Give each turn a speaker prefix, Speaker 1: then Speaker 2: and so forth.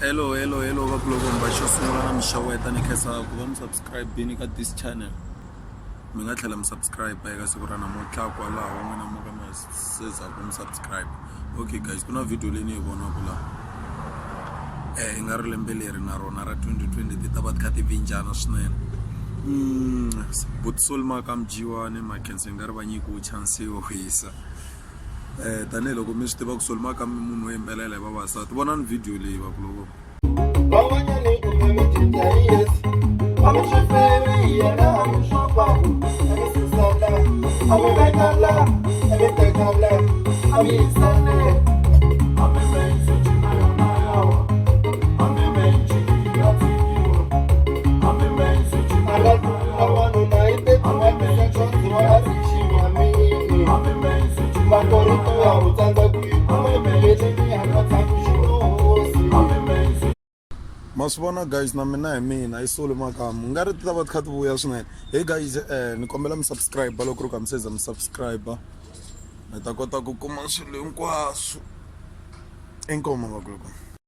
Speaker 1: Hello, hello, hello vakulukumba xo sungula na mi xeweta ni khensa ku va mi subscribe-ini ka this channel mi nga tlhela mi subscribe eka siku ra namuntlha kwalaho n'wina mo ka mi se za ku mi subscribe okay guys ku na video leyi ni yi vonaka laha um i nga ri lembe leri na rona ra 2020 ti ta va ti kha ti vinjana swinene Buti Maka Mjiwani Makhensa i nga ri va nyikiwe chance yo hisa. Eh, tanihiloko mi swi tiva ku Solly Makamu i munhu wo yimbelela hi vavasati vonani video leyi vakulukumba.
Speaker 2: Van'wanyani kumbe mi cinca hi Yesu a mi swi feli yena a mi xopaku a mi susela a mi veka la a mi teka la a mi yisa le a mi mensi cina yona yawa a mi mensi ya tshikiwa a mi mensi cina yona yawa wanuna i tekiwa tisecondziwa a richiwa mini makorito ya u tsandza ku yi kuma ebibeleni ya nga tshaku xihosi.
Speaker 1: Ma swi vona guys na mina hi mina i Solly Makamu nga ri ti ta va ti kha ti vuya swinene hey guys ni kombela mi subscribe loko ku ri ku a mi se za mi subscribe mi ta kota ku kuma swilo hinkwaswo inkomu vakulukumba.